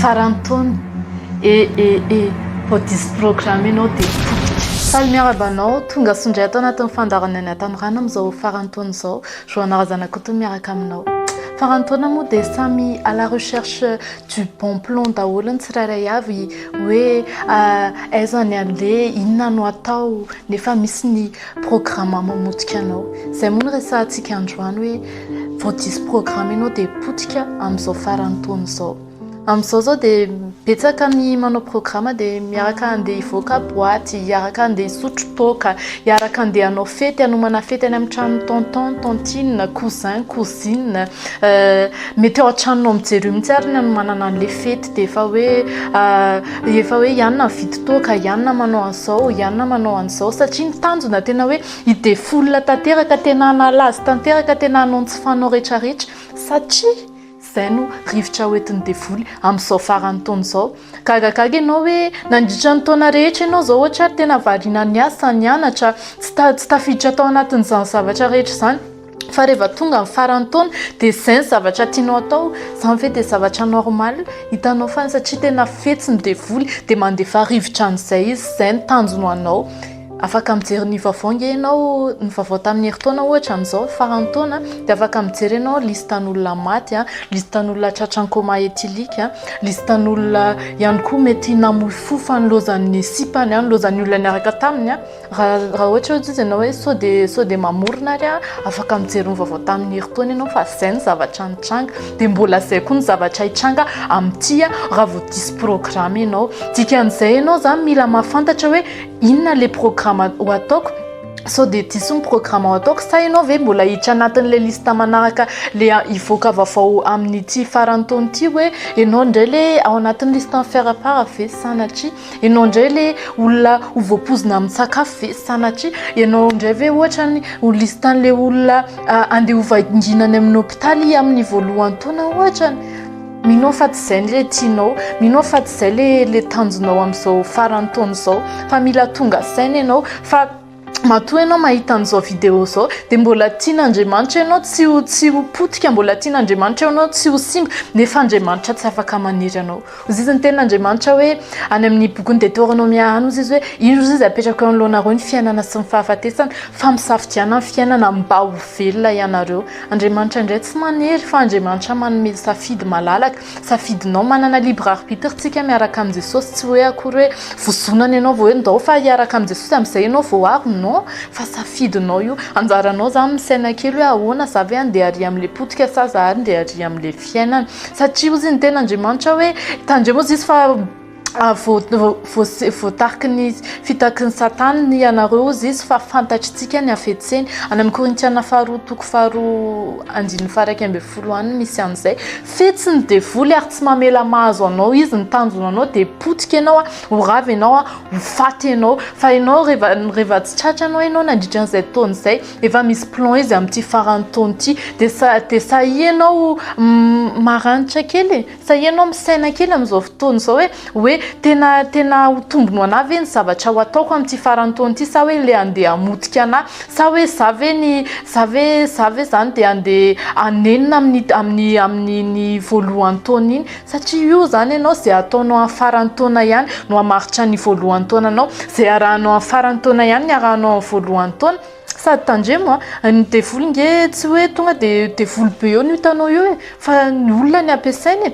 Faran'ny taona e e e vao diso programme ianao dia potika. Faly miarahaba anao tonga soa indray ato anatin'ny fandaharana ny hatanorana amin'izao faran'ny taona izao. Johanna Razanakoto miaraka aminao. Faran'ny taona moa dia samy à la recherche du bon plan daholo ny tsirairay avy hoe aiza ny aleha, inona no atao nefa misy ny programme mamotika anao. Izay moa no resahantsika androany hoe vao diso programme ianao dia potika amin'izao faran'ny taona izao. Amin'izao izao dia betsaka ny manao programme dia miaraka handeha hivoaka boaty, hiaraka handeha hisotro toaka, hiaraka handeha hanao fety, hanomana fety any amin'ny tranon'ny tonton, tantine, cousin, cousine. Mety ao an-tranonao mijery io mihitsy ary ny hanomanana an'ilay fety dia efa hoe efa hoe ianona mividy toaka, ianona manao an'izao, ianona manao an'izao satria ny tanjona tena hoe hi-defoule tanteraka, tena hanala azy tanteraka, tena hanao ny tsy fanao rehetrarehetra satria izay no rivotra hoentin'ny devoly amin'izao faran'ny taona izao. Gagagaga ianao hoe nandritra ny taona rehetra ianao izao ohatra ary tena variana niasa, nianatra, tsy tsy tafiditra tao anatin'izany zavatra rehetra izany. Fa rehefa tonga ny faran'ny taona dia izay ny zavatra tianao atao, izany ve dia zavatra normal? Hitanao fa satria tena fetsy ny devoly dia mandefa rivotra an'izay izy, izay ny tanjony ho anao. Afaka mijery ny vaovao nge ianao, ny vaovao tamin'ny herintaona ohatra amin'izao faran'ny taona dia afaka mijery ianao liste an'olona maty, liste an'olona tratran'ny coma éthylique, liste an'olona ihany koa mety namoy fo fa nilaozan'ny sipany, nilaozan'ny olona niaraka taminy. Raha raha ohatra hoe izy ianao hoe sao dia sao dia mamorona ary aho, afaka mijery ny vaovao tamin'ny herintaona ianao fa izay ny zavatra nitranga. Dia mbola izay koa ny zavatra hitranga amin'ity raha vao diso programme ianao. Dikan'izay ianao izany mila mahafantatra hoe inona ilay programme ho ataoko, sao dia diso ny programme ho ataoko sa ianao ve mbola hiditra anatin'ilay liste manaraka ilay hivoaka vaovao amin'ity faran'ny taona ity hoe ianao indray ilay ao anatin'ny liste ny faire part ve sanatria. Ianao indray le olona ho voapoizina amin'ny sakafo ve sanatria? Ianao indray ve ohatra ny ho listan'le olona andeha ho vangiana any amin'ny hopitaly amin'ny voalohan'ny taona ohatra? Mino aho fa tsy izay le tianao, mino aho fa tsy izay le le tanjonao amin'izao faran'ny taona izao fa mila tonga saina ianao fa Matoa ianao mahita an'izao vidéo izao dia mbola tian'Andriamanitra ianao tsy ho tsy ho potika, mbola tian'Andriamanitra ianao tsy ho simba, nefa Andriamanitra tsy afaka manery anao. Hozy izy ny tenin'Andriamanitra hoe any amin'ny bokin'ny Deteronomia any hozy izy hoe indro hozy izy apetrako eo anoloanareo ny fiainana sy ny fahafatesana fa misafidiana ny fiainana mba ho velona ianareo. Andriamanitra indray tsy manery fa Andriamanitra manome safidy malalaka. Safidinao, manana libre arbitre tsika miaraka amin'i Jesosy, tsy hoe akory hoe vozonana ianao vao hoe ndao fa hiaraka amin'i Jesosy amin'izay ianao vao avy, non, fa safidinao io, anjaranao zany misaina kely hoe ahoana za ve andeha ary amin'ilay potika sa za andeha ary amin'ilay fiainana, satria hozy ny tenin'Andriamanitra hoe tandremo hozy izy fa Voatariky ny fitaky ny satana ianareo hozy izy fa fantatritsika ny hafetseny. Any amin'ny Korintiana faharoa toko faharoa andininy faha-11 any misy an'izay. Fetsy ny devoly ary tsy mamela mahazo anao izy, ny tanjona anao dia potika ianao, ho rava ianao, ho faty ianao. Fa ianao rehefa tsy tratra anao ianao nandritra an'izay taona izay, efa misy plan izy amin'ity faran'ny taona ity. Dia sahia ianao maranitra kely e. Sa ianao misaina kely amin'izao fotoana izao hoe hoe tena tena ho tombony ho anah ve ny zavatra ho ataoko amin'ity faran'ny taona ity sa hoe ilay andeha hamotika anah sa hoe za ve ny za ve za ve zany dia andeha hanenina amin'ny amin'ny amin'iny voalohan'ny taona iny satria io zany ianao izay ataonao amin'ny faran'ny taona ihany no hamaritra ny voalohan'ny taonanao izay arahanao amin'ny faran'ny taona ihany ny arahanao amin'ny voalohan'ny taona. Sady tandremo a, ny devoly nge tsy hoe tonga de devoly be eo no hitanao eo e, fa ny olona ny ampiasainy e,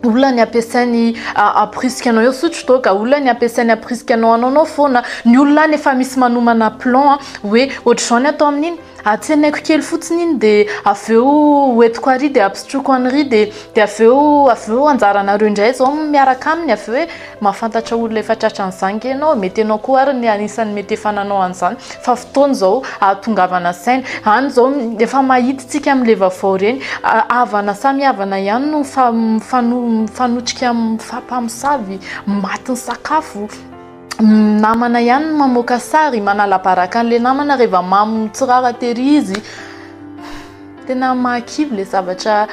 olona ny ampiasainy hamporisika anao hisotro toaka, olona ny ampiasainy hamporisika anao hanaonao foana, ny olona any efa misy manomana plan hoe ohatr'izao ny atao amin'iny, atsenaiko kely fotsiny iny de avy eo hoentiko ary de ampisotroiko an'ry de de avy eo avy eo anjaranareo indray izao miaraka aminy avy eo hoe Mahafantatra olona efa tratran'izany nge ianao, mety ianao koa ary ny anisan'ny mety efa nanao an'izany fa fotoana izao ahatongavana saina. Any izao efa mahita tsika amin'ilay vaovao ireny, havana samy havana ihany no mifanotrika mifampamosavy, matin'ny sakafo, namana ihany no mamoaka sary, manala baraka an'ilay namana rehefa mamo tsy rara tery izy. Tena mahakivy le zavatra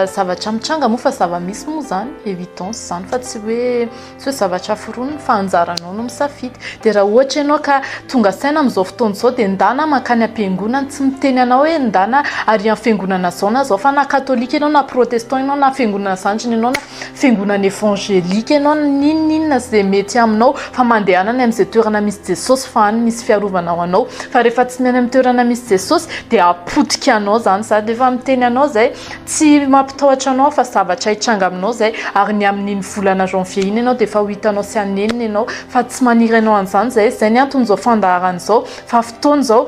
zavatra mitranga moa fa zava-misy moa zany, évidence zany fa tsy hoe tsy hoe zavatra foronina fa anjaranao no misafidy. Dia raha ohatra ianao ka tonga saina amin'izao fotoana izao dia ndana mankany am-piangonana, tsy miteny anao hoe ndana ary amin'ny fiangonana zao na zao fa na katolika ianao na protestant ianao na fiangonana zandriny ianao na fiangonana évangélique ianao n'inon'inona izay mety aminao fa mandehana any amin'izay toerana misy Jesosy fa any misy fiarovana ho anao fa rehefa tsy any amin'ny toerana misy Jesosy dia hapotika anao izany sady efa miteny anao izay tsy mampitahotra anao fa zavatra hitranga aminao izay ary ny amin'iny volana janvier iny ianao dia efa ho hitanao sy hanenina ianao fa tsy maniry anao an'izany izay izay ny anton'izao fandaharana izao fa fotoana izao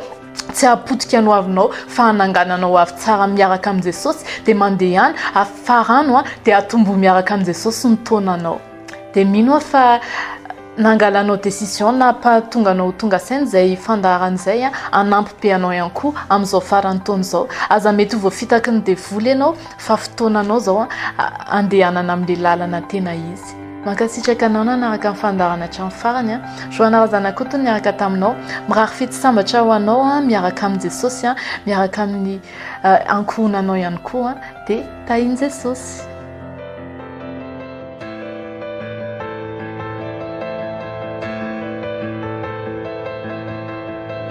tsy hahapotika ny hoavinao fa hanangananao hoavy tsara miaraka amin'i Jesosy dia mandehana afarano a dia atombohy miaraka amin'i Jesosy ny taonanao dia mino aho fa nangalanao décision nampatonga anao ho tonga saina izay fandaharana izay a hanampy be anao ihany koa amin'izao faran'ny taona izao. Aza mety ho voafitaky ny devoly ianao fa fotoananao izao a andehanana amin'ilay lalana tena izy. Mankasitraka anao nanaraka ny fandaharana hatramin'ny farany a. Joana Razanakoto niaraka taminao. Mirary fety sambatra ho anao a, miaraka amin'i Jesosy a, miaraka amin'ny ankohonanao ihany koa dia tahin'i Jesosy.